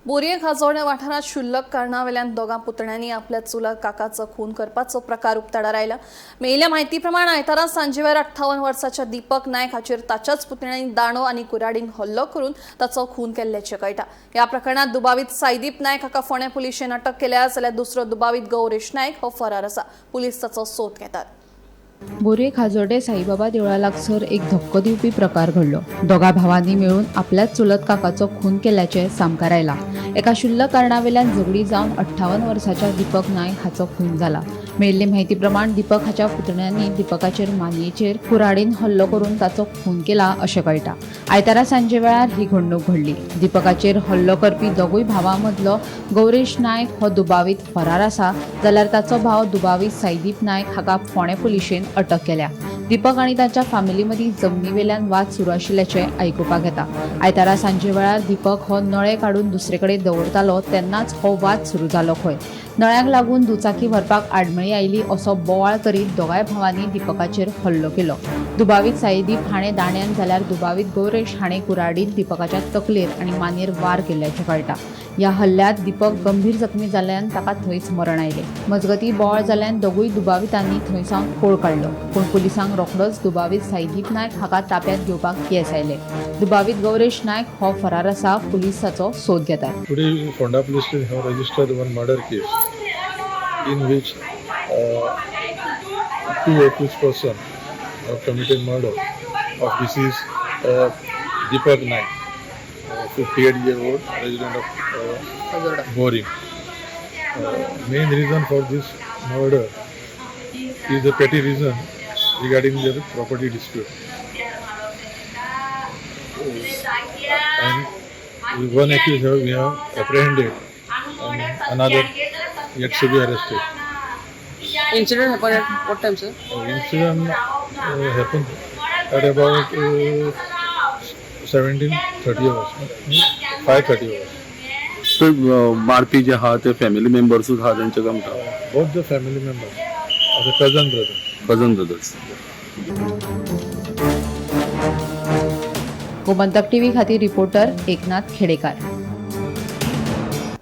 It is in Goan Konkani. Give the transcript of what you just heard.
बोरये खाजोवणे वाठारांत क्षुल्लक कारणावेल्यान दोगां पुतण्यांनी आपल्या चुलत काकाचो खून करपाचो प्रकार उक्ताडार आयला. मेळिल्ल्या म्हायती प्रमाण आयतारा सांजेवेळार 58 वर्साच्या दीपक नायक हाचेर ताच्याच पुतण्यांनी दांडो आनी कुराडीन हल्लो करून ताचो खून केल्ल्याचें कळटा. ह्या प्रकरणात दुबावीत साईदीप नायक हाका फोंडें पुलिशेन अटक केल्या, जाल्यार दुसरो दुबावीत गौरेश नायक हो फरार आसा. पुलीस ताचो सोद घेतात. बोरये खाजोर्डे साईबाबा देवळा लागसर एक धक्को दिवपी प्रकार घडलो. दोगा भावांनी मेळून आपल्याच चुलत काकाचो खून केल्याचें सामकार आयला. एका शुल्लक कारणावेल्यान झगडी जावन 58 वर्साच्या दीपक नायक हाचो खून जाला. मेळिल्ले म्हायती प्रमाण दीपक हाच्या पुतण्यांनी दीपकाचेर मानयेचेर कुराडीन हल्लो करून ताचो खून केला अशें कळटा. आयतारा सांजे वेळार ही घडणूक घडली. दीपकाचेर हल्लो करपी दोगूय भावां मदलो गौरेश नायक हो दुबावीत फरार आसा, जाल्यार ताचो भाव दुबावीत साईदीप नायक हाका फोंडें पुलिशेन अटक केल्या. दीपक आनी ताच्या फामिली मदीं जमनीवेल्यान वाद सुरू आशिल्ल्याचें आयकुपाक येता. आयतारा सांजे वेळार दीपक हो नळे काडून दुसरे कडेन दवरतालो तेन्नाच हो वाद सुरू जालो खंय. नळ्यांक लागून दुचाकी व्हरपाक आडमेळी आयली असो बोवाळ करीत दोगांय भावांनी दीपकाचेर हल्लो केलो. दुबावीत साईदीप हाणें दांड्यान जाल्यार दुबावीत गौरेश हाणें कुराडीन दीपकाच्या तकलेर आनी मानेर वार केल्ल्याचें कळटा. ह्या हल्ल्यांत दीपक गंभीर जखमी जाल्ल्यान ताका थंयच मरण आयलें. मजगतीं बोवाळ जाल्ल्यान दोगूय दुबावितांनी थंय सावन पळ काडलो, पूण पुलिसांक रोखडोच दुबावीत साईदीप नायक हाका ताब्यांत घेवपाक येस आयलें. दुबावीत गौरेश नायक हो फरार आसा. पुलीस ताचो सोद घेतात. Today, Ponda Police Station have registered one murder case in which two accused person have committed murder of deceased Deepak Naik, 58-year-old resident of Borim. Main reason for this murder is a petty reason regarding their property dispute. And one accused we have apprehended and another yet to be arrested. Incident happened at what time, sir? Incident happened at about 17:30 hours, 5:30 hours. तर मारपी जे आहा ते फॅमिली मेंबर्सूच आहा तेंचे काय Both the family members are the cousin brother. Cousin brothers. Gomantak TV खातीर रिपोर्टर एकनाथ खेडेकार.